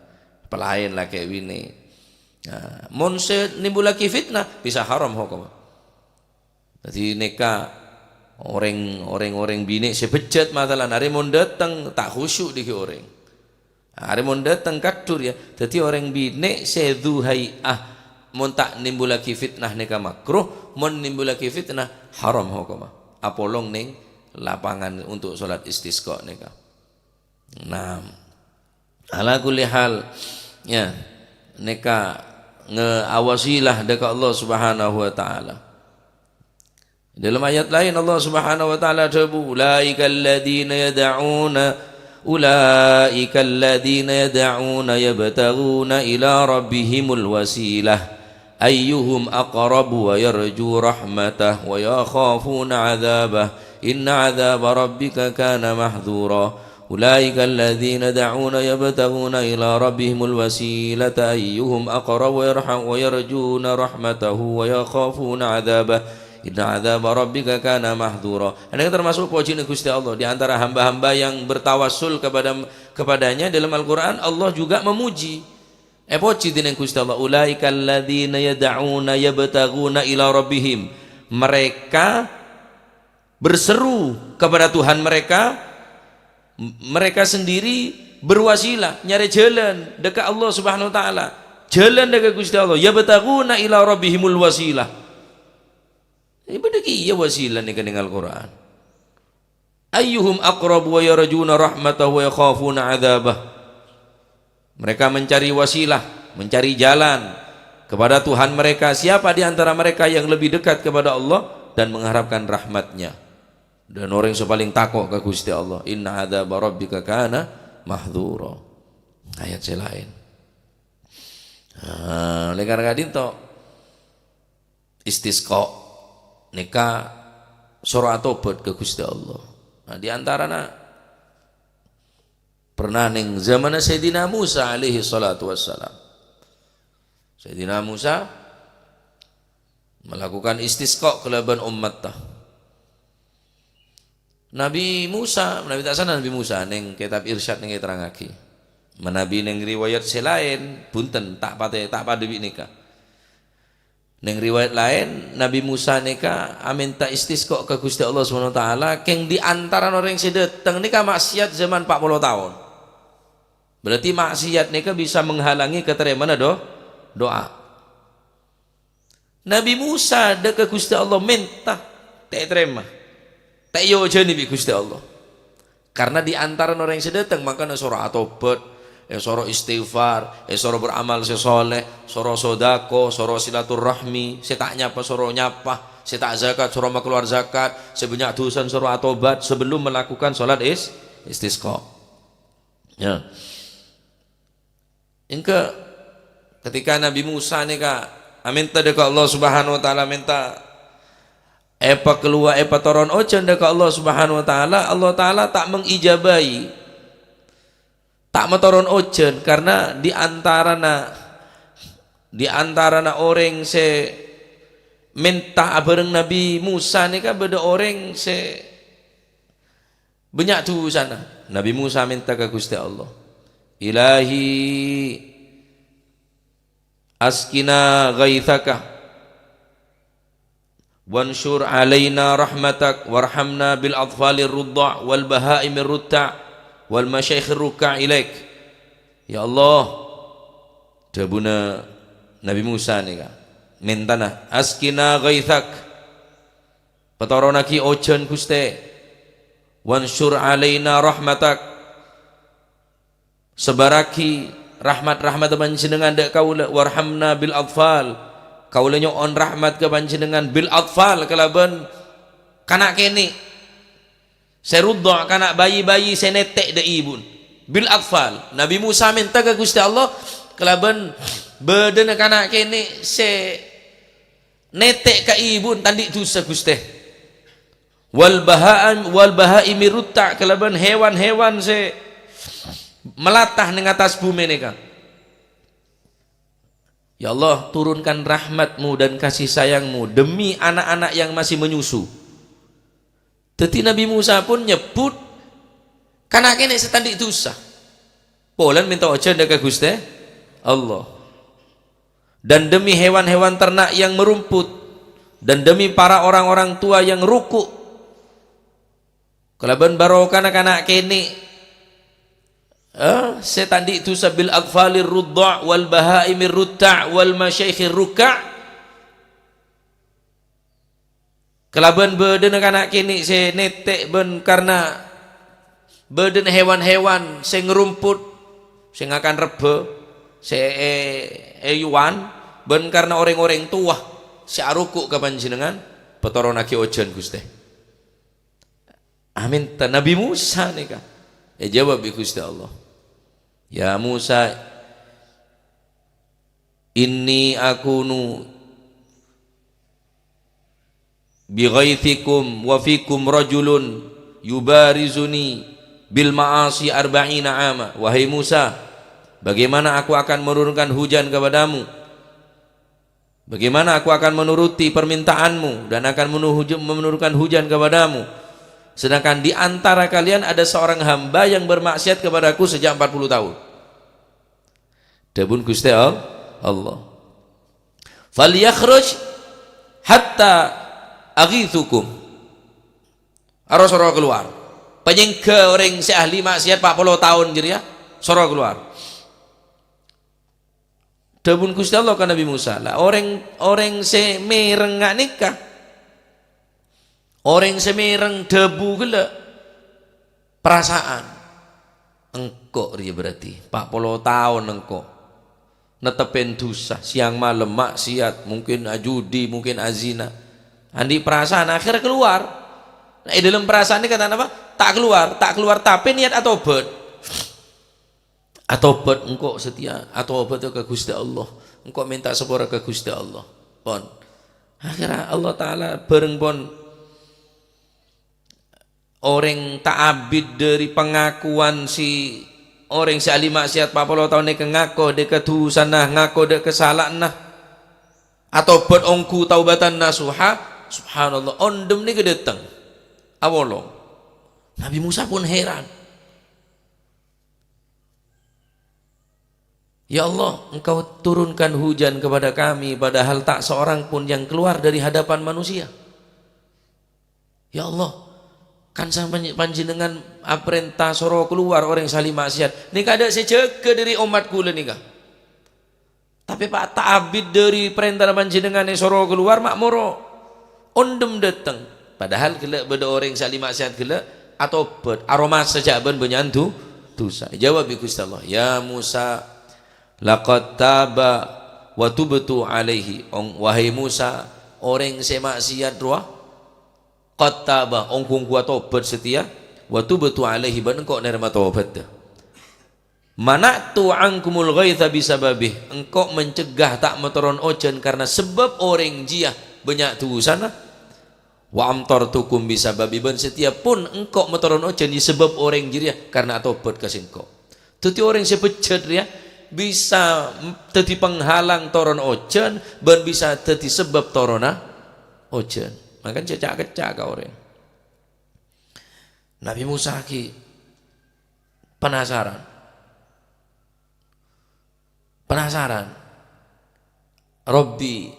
palaèn lakè' binè'. Nah, mon sè nimbulaghi fitnah, bisa haram hokomma. Dhâddhi nèka orèng, orèng-orèng binè' sè bejjhât, masalan, arè mon dâteng ta' khusyuk dhâggi' orèng. Arè mon dâteng kaddhur, ya. Dhâddhi orèng binè' sè dhu hai'ah mon ta' nimbulaghi fitnah nèka makruh, mon nimbulaghi fitnah haram hokomma. Apolong neng lapangan untuk sholat istisqa nèka. Nah, ala kulli hal, ya, nèka nge-, awasilah dâ' ka Allah Subhanahu wa Ta'ala. Dalam ayat laèn Allah Subhanahu wa Ta'ala adhâbu, "Ulaikal ladzina yad'una, ulaikal ladzina yad'una yabtaghuna ila rabbihimul wasilah." Ayyuhum aqrabu wa yarju rahmatah wa yakhafuna adzabah. Inna adzaba rabbika kana mahdhura. Ulaika alladzina yad'una yabtaghuna ila rabbihimul wasilata ayyuhum aqrabu wa yarham-, wa yarjuna rahmatahu wa yakhafuna adzabah. Inna adzaba rabbika kana mahdhura. Ini termasuk pujian Gusti Allah. Di antara hamba-hamba yang bertawassul kepada, kepadanya dalam Al-Quran, Allah juga memuji. Èpojhi dhinèng Gusti Allah, "Ulaikal ladzina yad'una yabtaghuna ila rabbihim." Mereka berseru kepada Tuhan mereka, m-, mereka sendiri berwasilah, nyarè jhâlân dâ' ka Allah Subhanahu wa Ta'ala. Jhâlân dâ' ka Gusti Allah, "Yabtaghuna ila rabbihimul wasilah." Ini bâdâ kèya wasilah nèka neng Al-Quran. "Ayyuhum aqrabu wa yarjuna rahmatahu wa yakhafuna adzabah." Mereka mencari wasilah, mencari jalan kepada Tuhan mereka. Siapa di antara mereka yang lebih dekat kepada Allah dan mengharapkan rahmat-Nya? Dan orang yang paling tako' ka Gusti Allah. "Inna adzaba rabbika kana mahdhura." Ayat sè laèn. Nah, oleh karena itu, istisqa nèka soro atobhât ka Gusti Allah. Nah, di antarana pernah neng zamanna Sayyidina Musa alaihi salatu wassalam. Sayyidina Musa melakukan istisqa kalabân ommatta. Nabi Musa, Nabi ta' sana Nabi Musa, neng kitab Irsyad neng èterrangngaghi. Manabi neng riwayat sè laèn, bhunten, ta' patè, ta' padâ bi' nèka. Neng riwayat laèn, Nabi Musa nèka amènta istisqa ka Ghustè Allah Subhanahu wa Ta'ala, kèng di antarana orèng sè dâteng nèka maksiat zaman empat puluh taon. Berarti maksiat nèka bisa menghalangi katarèmana do-, doa. Nabi Musa dâ' ka Ghustè Allah mènta, ta' ètarèma. Ta' èojhâni bi' Ghustè Allah. Karna di antarana orèng sè dâteng, mangkana soro atobhât, èsoro istighfar, èsoro beramal sè soleh, soro sodako, soro silaturrahmi, sè ta' nyapa soro nyapa, sè ta' zakat soro makalowar zakat, sè bânnya' dusana soro atobhât sebelum melakukan sholat is-, istisqa. Ya. Èngghâ, ketika Nabi Musa nèka amènta dâ' ka Allah Subhanahu wa Ta'ala, mènta èpakaluwa-, èpatoron ojhân dâ' ka Allah Subhanahu wa Ta'ala, Allah Ta'ala ta' mengijabahi, ta' matoron ojhân, karna di antarana, di antarana orèng sè mènta abhâreng Nabi Musa nèka bâdâ orèng sè bânnya' dusana. Nabi Musa mènta ka Ghustè Allah, "Ilahi, asqina ghaitsaka, wansyur alaina rahmatak, warhamna bil atfalir rudda' wal bahaimir rutta' wal masyayikhir rukka' ilaik." Ya Allah, dhâbuna Nabi Musa nèka, mèntana, "Asqina ghaitsak." Patoronnaghi ojhân, Ghustè. "Wansyur alaina rahmatak." Sebarraghi rahmat-rahmat Panjhennengngan dâ' kaulâ. "Warhamna bil atfal." Kaulâ nyo'on rahmat ka Panjhennengngan bil atfal, kalabân kana' kènè'. Sè rudda', kana' bayi-bayi sè nètè' dâ' ibu'na. Bil atfal. Nabi Musa mènta ka Ghustè Allah kalabân bâdâna kana' kènè' sè nètè' ka ibu'na ta' andi' dusa, Ghustè. "Wal baha'im, wal bahaimir rutta'," kalabân hewan-hewan sè malata neng attas bhumè nèka. Ya Allah, turunkan rahmat-Mu dan kasih sayang-Mu demi anak-anak yang masih menyusu. Dhâddhi Nabi Musa pun nyebbhut kana' kènè' sè ta' andi' dusa. Polana mènta ojhân dâ' ka Ghustè Allah. Dan demi hewan-hewan ternak yang merumput, dan demi para orang-orang tua yang ruku'. Kalabân barokana kana' kènè', eh, sè ta' andi' dusa, "bil atfalir rudda' wal bahaimir rutta' wal masyayikhir rukka'." Kalabân bâdâna kana' kènè' sè nètè' bân karna bâdâna hewan-hewan sè ngarumput, sè ngakan rebbhâ, sè è-, èyowan, bân karna orèng-orèng towa sè aruku' ka Panjhennengngan, patoronnaghi ojhân, Ghustè. Amènta Nabi Musa nèka. Èjâwâb bi' Ghustè Allah, "Ya Musa, inni akunu bi ghaithikum wa fikum rajulun yubarizuni bil ma'asi arba'ina ama." Wahai Musa, bagaimana aku akan menurunkan hujan kepadamu? Bagaimana aku akan menuruti permintaanmu dan akan menuju-, menurunkan hujan kepadamu, sedangkan di antara kalian ada seorang hamba yang bermaksiat kepadaku sejak empat puluh tahun? Dhâbuna Ghustè Al-, Allah, "Falyakhruj hatta aghitsukum." Aro soro kalowar. Panyèngghâ orèng sè ahli maksiat empat puluh taon jârèya, soro kalowar. Dhâbuna Ghustè Allah ka Nabi Musa, "La, orèng, orèng sè mèreng nga' nèka, orèng sè mèreng dhâbu ghellâ', parasaan. Engko' rèya berarti, empat puluh taon engko' nettepè dusa, sèyang malem maksiat, mungkin ajudi, mungkin azina. Andi' parasaan, akhèrra kalowar." Nah, è dâlem parasaan nèka ta' napa? Ta' kalowar, ta' kalowar, tapè niyat atobhât. Atobhât engko' satèya, atobhât ka Ghustè Allah. Engko' mènta sapora ka Ghustè Allah. Pon. Akhèrra Allah Ta'ala bhâreng pon orèng ta' abit dâri pangakowan sè Orèng sè ahli maksiat pa' polo taon nèka ngako dâ' kadusana, ngako dâ' kasala'anna, atobhât ongghu taubatan nasuha, subhanallah, ondhem nèka dâteng. Awolong. Nabi Musa pun heran. "Ya Allah, Engkau turunkan hujan kepada kami, padahal tak seorang pun yang keluar dari hadapan manusia." "Ya Allah, kan sampan-, Panjhennengngan aparènta soro kalowar orèng sè ahli maksiat. Nèka adâ' sè jâgâ dâri ommat kaulâ nèka. Tapè pa' ta' abit dâri parèntana Panjhennengngan èsoro kalowar, ma' moro ondhem dâteng." Padahal ghellâ' bâdâ orèng sè ahli maksiat ghellâ' atobhât, aromasa jhâ' bân bânnya'an du-, dusa. Èjâwâb bi' Ghustè Allah, "Ya Musa, laqad taba wa tubtu alaihi." Ong-, wahai Musa, orèng sè maksiat rowa, qad taba, ongghu-ongghu atobhât satèya, wa tubtu alaihi, bân engko' narèma tobhâddhâ. "Mana'tu ankumul ghaitsa bisababih," engko' mencegah ta' matoron ojhân karena sabâb orèng jiyâ bânnya' dusana. "Wa amtartukum bisababih," bân satèya pon engko' matoron ojhân, ya sabâb orèng jârèya karena atobhât ka sèngko'. Dhâddhi orèng sè bejjhât rèya bisa m-, dhâddhi penghalang toron ojhân, bân bisa dhâddhi sabâb toronna ojhân. Mangkana ca'-, ca'-kecca' ka orèng. Nabi Musa ghi' penasaran. Penasaran. "Rabbi,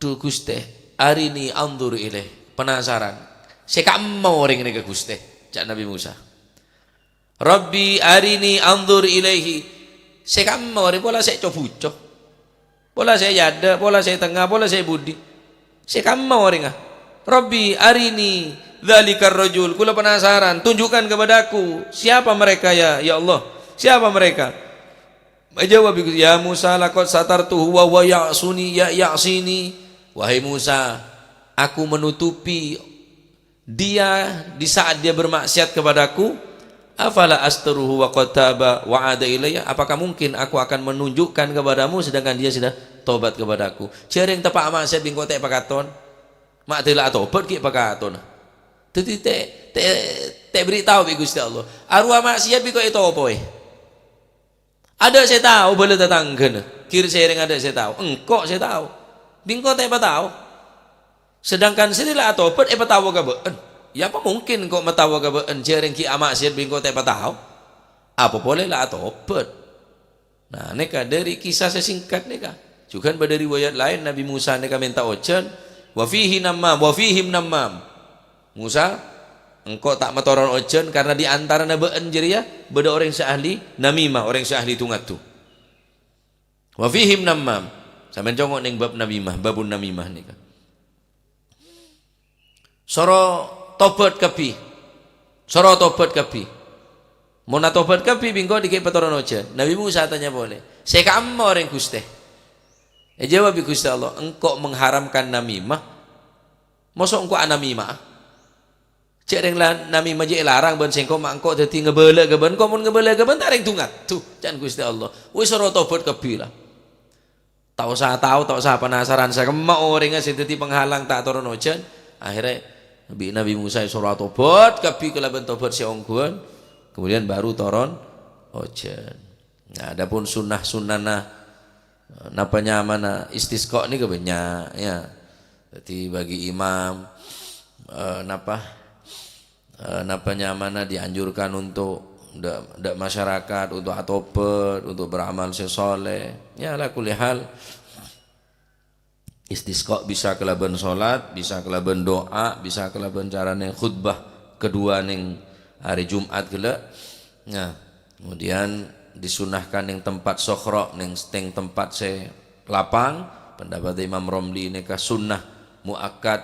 dhu Ghustè, arini anzur ilaih." Penasaran. "Sè ka'emma orèng nèka, Ghustè?" ca' Nabi Musa. "Rabbi, arini anzur ilaihi." Sè ka'emma orèng, pola sè co-buco. Pola sè è adâ', pola sè è tengnga, pola sè è budi. Sè ka'emma orèngnga. "Rabbi, arini dzalikar rajul." Kaulâ penasaran, tunjukkan kepadaku siapa mereka, ya, ya Allah. Siapa mereka? Èjâwâb, "Ya Musa, laqad satartuhu wa huwa ya'suni, ya, ya'sini." Wahai Musa, aku menutupi dia di saat dia bermaksiat kepadaku. "Afala asturuhu wa qad taba wa ada ilayya?" Apakah mungkin aku akan menunjukkan kepadamu sedangkan dia sudah tobat kepadaku? Jhâreng teppa' maksiat bi' engko' ta' èpakaton. Ma' dâla atobhât ghi' pakatona. Dhâddhi ta', ta', ta' èberri' tao bi' Ghustè Allah. Arowa maksiat bi' engko' ètopoè. Adâ' sè tao bhâlâ tatangghâna, ghi' sèrèng adâ' sè tao. Engko' sè tao. Bi' engko' ta' èpatao. Sedangkan sè la atobhât èpatao ka bâ'ân. Ya apa mungkin engko' matao ka bâ'ân jhâreng ghi' amaksiat bi' engko' ta' èpatao? Apa polè la atobhât? Nah, nèka dâri kisah sè singkat nèka. Jhughân bâdâ riwayat laèn Nabi Musa nèka mènta ojhân, "Wa fihi namam, wa fihim namam." "Musa, engko' ta' matoron ojhân karena di antarana bâ'ân jârèya bâdâ orèng sè ahli namimah, orèng sè ahli du-ngadu." "Wa fihim namam." Sampèyan congo' neng bab namimah, babun namimah nèka. Soro tobhât kabbhi. Soro tobhât kabbhi. Mon atobhât kabbhi, bi' engko' dhi' ghi' patoron ojhân. Nabi Musa atanya polè, "Sè ka'emma orèng, Ghustè?" Èjâwâb bi' Ghustè Allah, "Engko' mengharamkan namimah. Moso' engko' anamimah?" Jhâ' rèng la-, namimah jiyâ èlarang bân sèngko' ma' engko' dhâddhi ngabâlâ ka bâ'ân, engko' mon ngabâlâ ka bâ'ân ta' rèng du-ngadu, ca'na Ghustè Allah. Wis soro tobhât kabbhi la. Ta' osa tao, ta' osa penasaran, sè ka'emma orèngnga sè dhâddhi penghalang ta' toron ojhân. Akhèrra bi' Nabi Musa èsoro atobhât kabbhi kalabân tobhât sè ongghuwân, kemudian baru toron ojhân. Nah, adapun sunnah-sunnahna, eh, napa nyamana istisqa nèka bânnya', ya. Dhâddhi bagi imam, eh, napa, eh, napa nyamana dianjurkan untuk dâ', dâ' masyarakat untuk atobhât, untuk beramal sè sholeh. Ya, ala kulli hal, istisqa bisa kalabân sholat, bisa kalabân doa, bisa kalabân carana khutbah kedua neng hari Jumat ghellâ'. Nah, kemudian disunahkan neng tempat sokhro, neng, neng tempat sè lapang, pendapat Imam Romli nèka sunnah muakkad,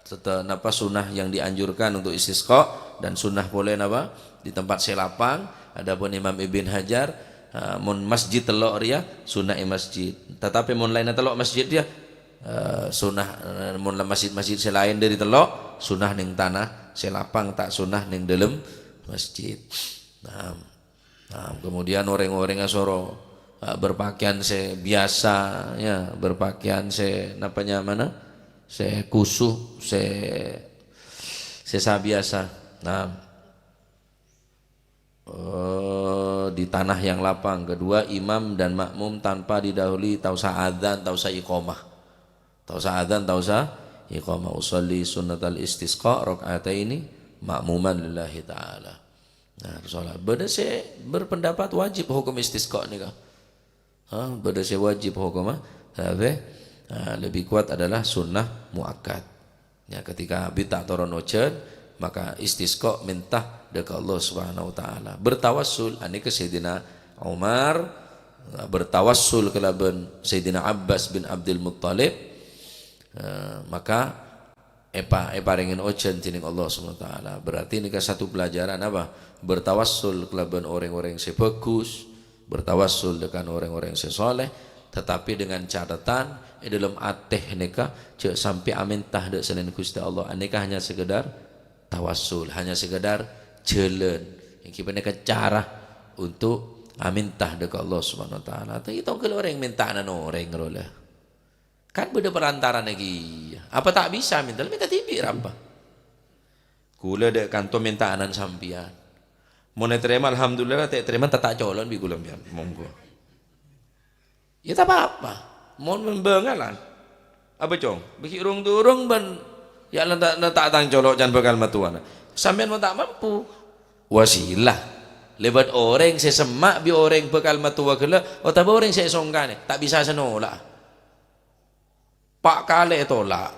tete-, napa, sunnah yang dianjurkan untuk istisqa, dan sunnah polè napa, di tempat sè lapang. Adapun Imam Ibn Hajar, eh, mon masjid tello' rèya, sunnah è masjid. Tetapi mon laènna tello' masjid rèya, eh, sunnah, eh, mon la masjid-masjid sè laèn dâri tello', sunnah neng tana sè lapang, ta' sunnah neng dâlem masjid. Nah, nah, kemudian orèng-orèng asoro, eh, berpakaian sè biasa, ya, berpakaian sè, napa nyamana? Sè khusu, sè, sè sabiasa. Nah, eh, di tanah yang lapang. Kedua, imam dan makmum tanpa didahului, ta' osa adzan, ta' osa iqamah. Ta' osa adzan, ta' osa iqamah. "Usalli sunnatal istisqa rak'ataini ma'muman lillahi ta'ala." Nah, salat. Bâdâ sè berpendapat wajib hukum istisqa nèka. Ha, bâdâ sè wajib hukum, ha? Tapi, ha, lebih kuat adalah sunnah muakkad. Ya, ketika abit ta' toron ojhân, maka istisqa mènta dâ' ka Allah Subhanahu wa Ta'ala. Bertawassul, anèka Sayyidina Umar, bertawassul kalabân Sayyidina Abbas bin Abdul Muttalib, eh, maka epa-, eparèngè ojhân dening Allah Subhanahu wa Ta'ala. Berarti nèka satu pelajaran apa? Bertawassul kalabân orèng-orèng sè bagus, bertawassul dengan orèng-orèng sè soleh, tetapi dengan catatan, è dâlem atè nèka jhâ' sampè' amènta dâ' salaèn Ghustè Allah. Anèka hanya sekedar tawassul, hanya sekedar jhâlân. Èngghi panèka cara untuk amènta dâ' ka Allah Subhanahu wa Ta'ala. Tapi tongghâl orèng mènta'an orèng rowa. Kan bâdâ perantarana kèya. Apa ta' bisa mènta? Mènta dhibi' rapa? Kaulâ dâ' kanto mènta'anan sampèyan. Mon ètarèma, alhamdulillah, ta' ètarèma, ta' ta' colo'an bi' kaulâ sampèyan. Monggo. Ya, ta' pa-apa. Mon membangalan. Apa, Cong? Bâgi rong-durong bân ya, la ta', la ta' tang colo' can bhâkal matowana. Sampèyan mon ta' mampu. Wasilah. Lèbât orèng sè semma' bi' orèng bhâkal matowa ghellâ', otabâ orèng sè èsongkanè, ta' bisa sè nolak. Pa' kalè ètolak.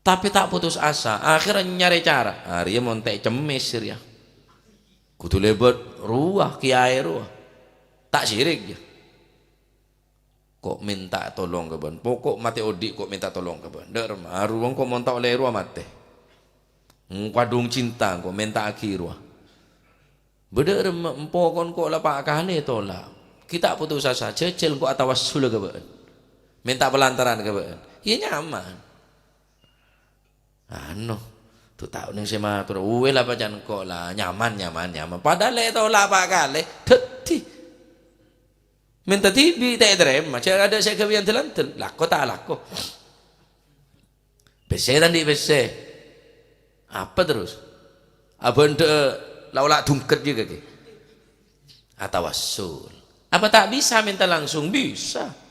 Tapè ta' putus asa, akhèrra nyarè cara. Ah, rèya mon ta' cemmis rèya. Kodhu lèbât rowa, kèyaè rowa. Ta' sirik, ya. Ko' mènta tolong ka bâ'na. Poko' matè odi' ko' mènta tolong ka bâ'na. Dâ' remma, arowa engko' mon ta' ollè rowa matè. Engko' kadhung cinta, engko' mènta'aghi rowa. Bâdâ remma empo kon ko' la pa' kalè tolak. Ghi' ta' putus asa, jhâjhâl engko' atawassul ka bâ'na. Mènta palantaran ka bâ'na. Iyâ nyaman. Anu, tu tao neng sè mator, "Uwè la pacan engko' la, nyaman, nyaman, nyaman." Padahal lè' tolak pa' kalè, dhâddhi. Mènta dhibi' ta' ètarèma, jhâ' adâ' sè ghâbâyân dâlândâl, lako ta' lako. Pèssè ta' andi' pèssè. Apa terros? Abâ'na dâ' la ola' dungket jiyâ kakè. Atawassul. Apa ta' bisa mènta langsung? Bisa.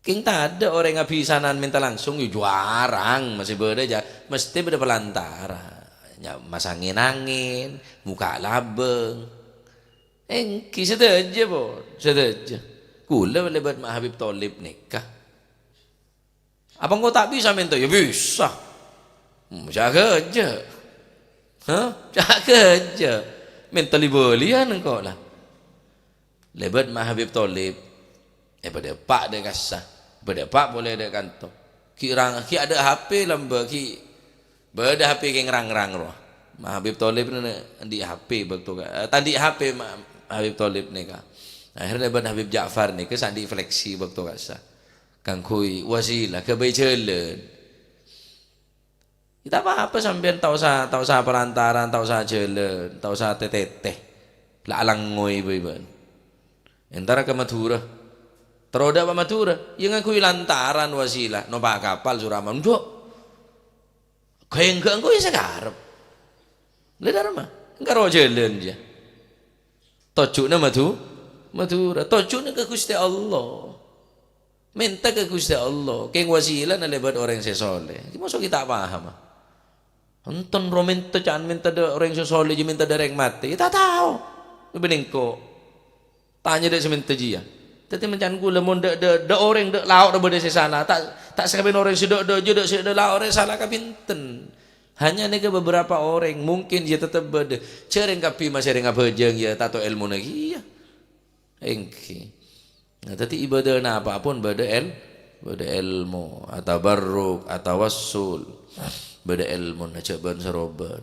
Kèng tadâ' orèng abhisanan mènta langsung, ya, juarang, masih bâdâ, ja-, mestè bâdâ palantara. Ya, masang angèn-angèn, mokka' labâng. Èngghi, sadhâjâ, pon, sadhâjâ. Kaulâ lèbât Ma' Habib Thalib nèka. Apa engko' ta' bisa mènta? Ya bisa. Hmm, jâgâ jâ. Hah? Jâgâ jâ. Mènta li-bâliyân engko' la. Lèbât Ma' Habib Thalib. Eh, padâ eppa' dâ' kassa. Padâ eppa' polè dâ' kanto. Ghi' rang-, ghi' adâ' H P lambâ', ghi' Bâdâ H P kèng rang-rang rowa. Ma' Habib Thalib nè, andi' H P bâkto ka-, eh, ta' andi' H P Ma' Habib Thalib nèka. Akhèrra bân Habib Ja'far nèka sè andi' flexi bâkto kassa. Kaangghuy wasilah, ghâbây jhâlân. Ya, ta' pa-apa sampèyan ta' osa, ta' osa parantaran, ta' osa jhâlân, ta' osa tè-tètè. La alangngoy bhâi bâ'na. Entara ka Madhurâ. Terro dâ' pa Madhurâ, ya ngangghuy lantaran wasilah, nompa' kapal soro aman. Enjâ'. Ghâ-, èngghâ' engko' ya sakarep. Lha, dârâmma? Engko' ro jhâlân, jâ. Tojjhuna Madhu-, Madhurâ. Tojjhuna ka Ghustè Allah. Mènta ka Ghustè Allah. Kèng wasilana lèbât orèng sè soleh. Ghi' moso ghi' ta' paham, ah. Enten ro mènta, ca'na mènta dâ' orèng sè soleh, jâ mènta dâ' orèng matè. Ya, ta' tao. Bânnè engko'. Tanya dâ' sè mènta jiyâ. Dhâddhi, manca'na kaulâ mon dâ', dâ', dâ' orèng dâ' lao' bâdâ sè sala, ta', ta' sakabin orèng sè dâ', dâ' jiyâ dâ' sè dâ' lao' orèng sala kabinten. Hanya nèka beberapa orèng, mungkin ya tetep bâdâ. Jhâ' rèng kabbhi masè rèng abhâjâng ya, tanto èlmona kèya. Èngghi. Nah, dhâddhi ibadahna apapun bâdâ èl-, bâdâ èlmo, atabarruk, atawassul. Bâdâ èlmona jhâ' bân-sarobân.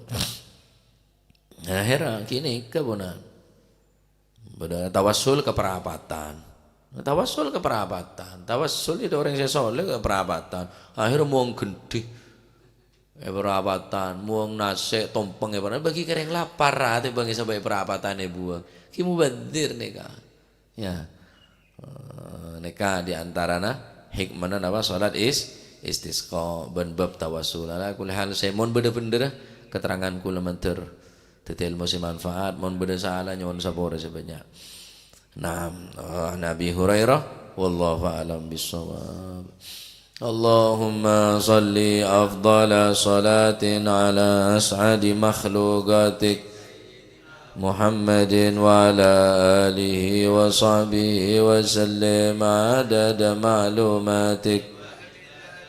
Akhèrra ghi' nèka ponan. Bâdâ tawassul ka parapatan. Tawassul ka parapatan. Tawassul itu orèng sè soleh ka parapatan. Akhèrra mowang gendhi. È parapatan, mowang nasè', tompeng è parapatan. Bâgi ka rèng lapar, atè bâgi sampè' parapatan èbuwâng. Ghi' mubazir nèka. Ya. Eh, nèka di antarana hikmana napa? Salat is-, istisqa bân bab tawassul. Ala kulli hal, sè mon bâdâ bhendherra, keterangan kaulâ mandhâr. Dhâddhi èlmo sè manfaat, mon bâdâ sala nyo'on sapora sè bânnya'. Naam, an Abi Hurairah, wallahu a'lam bissawab. Allahumma shalli afdhala shalatin ala as'adi makhluqatik Muhammadin wa ala alihi wa sahbihi wa sallim adada ma'lumatik.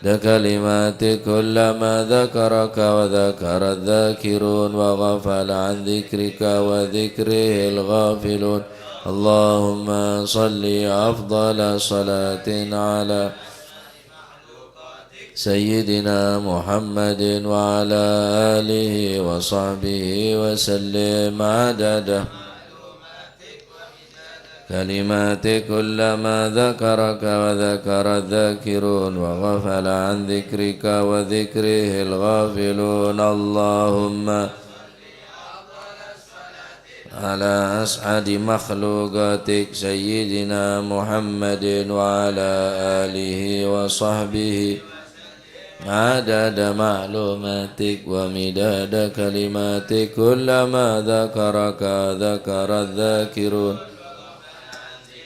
عدد كلماتك كلما ذكرك وذكر الذاكرون وغفل عن ذكرك وذكره الغافلون. اللهم صل أفضل صلاة على سيدنا محمد وعلى آله وصحبه وسلم عدد كلماتك كلما ذكرك وذكر الذاكرون وغفل عن ذكرك وذكره الغافلون. اللهم على أسعد مخلوقاتك سيدنا محمد وعلى آله وصحبه عدد معلوماتك ومداد كلماتك كلما ذكرك ذكر الذاكرون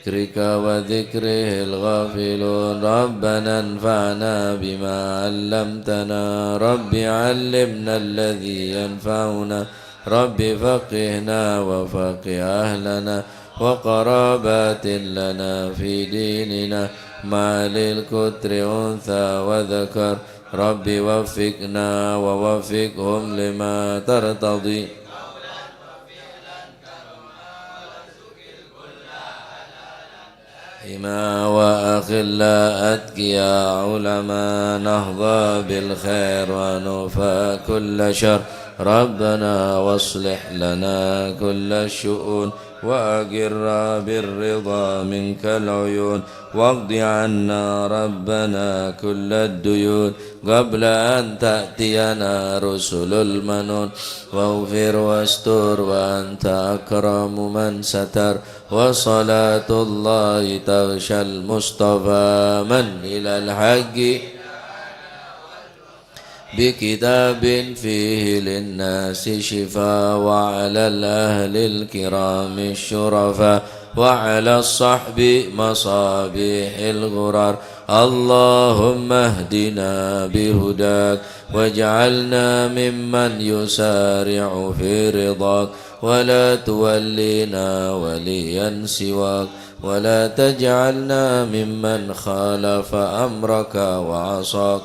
ذكرك وذكره الغافلون. ربنا انفعنا بما علمتنا. رب علمنا الذي ينفعنا. رب فقهنا وفقه أهلنا وقرابات لنا في ديننا مع للكتر أنثى وذكر. رب وفقنا ووفقهم لما ترتضي. حما وأخلاء أتقياء علماء نهضى بالخير ونوفى كل شر. ربنا واصلح لنا كل الشؤون وأقر بالرضا منك العيون واقض عنا ربنا كل الديون قبل أن تأتينا رسل المنون واغفر واستر وأنت أكرم من ستر وصلاة الله تغشى المصطفى من إلى الحق بكتاب فيه للناس شفاء وعلى الأهل الكرام الشرفاء وعلى الصحب مصابيح الغرر. اللهم اهدنا بهداك واجعلنا ممن يسارع في رضاك ولا تولينا وليا سواك ولا تجعلنا ممن خالف أمرك وعصاك.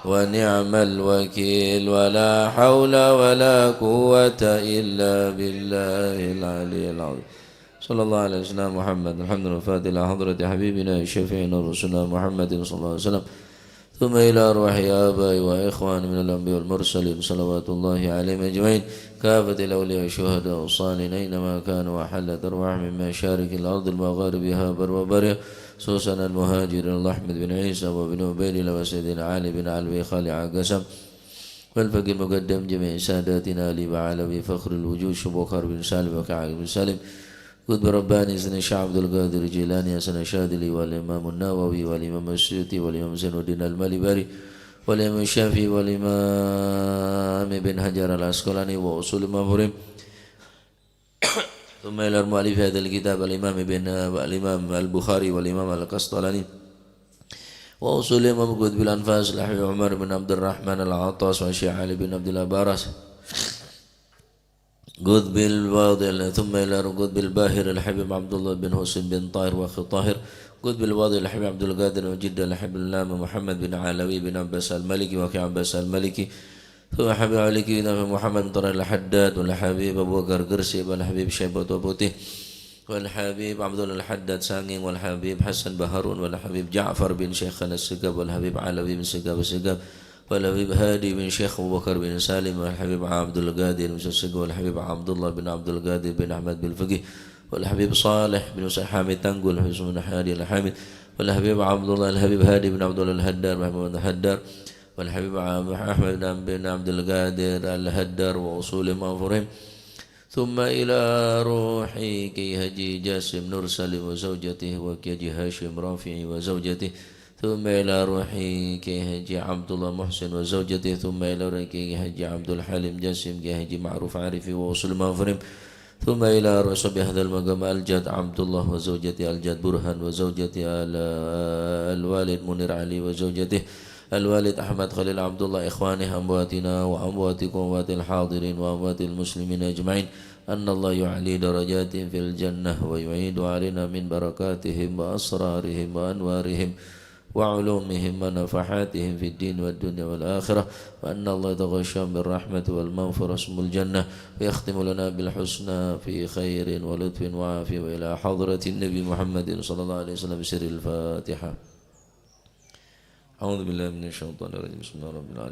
ونعم الوكيل ولا حول ولا قوة إلا بالله العلي العظيم. صلى الله على سيدنا محمد. الحمد لله الفاتح إلى حضرة حبيبنا شفيعنا رسولنا محمد صلى الله عليه وسلم. ثم إلى أرواح آبائي وإخواني من الأنبياء والمرسلين صلوات الله عليهم أجمعين، كافة الأولياء والشهداء والصالحين أينما كانوا وحلت أرواحهم من مشارق الأرض لمغاربها بر وبرها، خصوصا المهاجرين الله أحمد بن عيسى وابن عبيد الله وسيدنا علي بن علوي خالع قسم والفقيه المقدم جميع ساداتنا علي وعلوي فخر الوجود شيخ بكر بن سالم وكعب بن سالم قطب رباني سيدنا الشيخ عبد القادر الجيلاني حسن الشاذلي والإمام النووي والإمام السيوطي والإمام زين الدين المليباري والإمام الشافعي والإمام ابن حجر العسقلاني وأصول المفاهيم. ثم إلى المؤلف هذا الكتاب الإمام ابن الإمام البخاري والإمام القسطلاني وأصول الإمام قطب الأنفاس الحبيب عمر بن عبد الرحمن العطاس والشيخ علي بن عبد الله باراس قطب الواضح، ثم إلى قطب الباهر الحبيب عبد الله بن حسين بن طاهر وأخي طاهر، قطب الواضح الحبيب عبد القادر وجد الحبيب العلامة محمد بن علوي بن عباس المالكي وأخي عباس المالكي، ثم الحبيب علي بن محمد بن طاهر الحداد والحبيب أبو بكر قرسي والحبيب شيبة بوتي والحبيب عبد الله الحداد سانغينغ والحبيب حسن بهارون والحبيب جعفر بن شيخنا السقاف والحبيب علوي بن سقاف السقاف والحبيب هادي بن شيخ أبو بكر بن سالم، والحبيب عبد القادر بن سسق، والحبيب عبد الله بن عبد القادر بن أحمد بالفقيه، والحبيب صالح بن حسين حامد تنقل، والحبيب سمون هادي الحامد، والحبيب عبد الله، الحبيب هادي بن عبد الله الهدار، محمد الهدار، والحبيب عم-، أحمد بن عبد القادر الهدار، وأصول مغفورهم. ثم إلى روح كي حجي جاسم نور سالم وزوجته، وكي حجي هاشم رافعي وزوجته، ثم إلى روح كي حاجي عبد الله محسن وزوجته، ثم إلى روح كي حاجي عبد الحليم جاسم، كي حاجي معروف عارف ووصول مفرم، ثم إلى روح صاحب هذا المقام الجد عبد الله وزوجته الجد برهان وزوجته ال-، الوالد منير علي وزوجته الوالد أحمد خليل عبد الله، إخوانه أمواتنا وأمواتكم وأموات الحاضرين وأموات المسلمين أجمعين، أن الله يعلي درجاتهم في الجنة ويعيد علينا من بركاتهم وأسرارهم وأنوارهم وعلومهم ونفحاتهم في الدين والدنيا والآخرة، وأن الله يتغشاهم بالرحمة والمغفرة واسم الجنة، ويختم لنا بالحسنى في خير ولطف وعافية، وإلى حضرة النبي محمد صلى الله عليه وسلم بسر الفاتحة. أعوذ بالله من الشيطان الرجيم. بسم الله الرحمن الرحيم.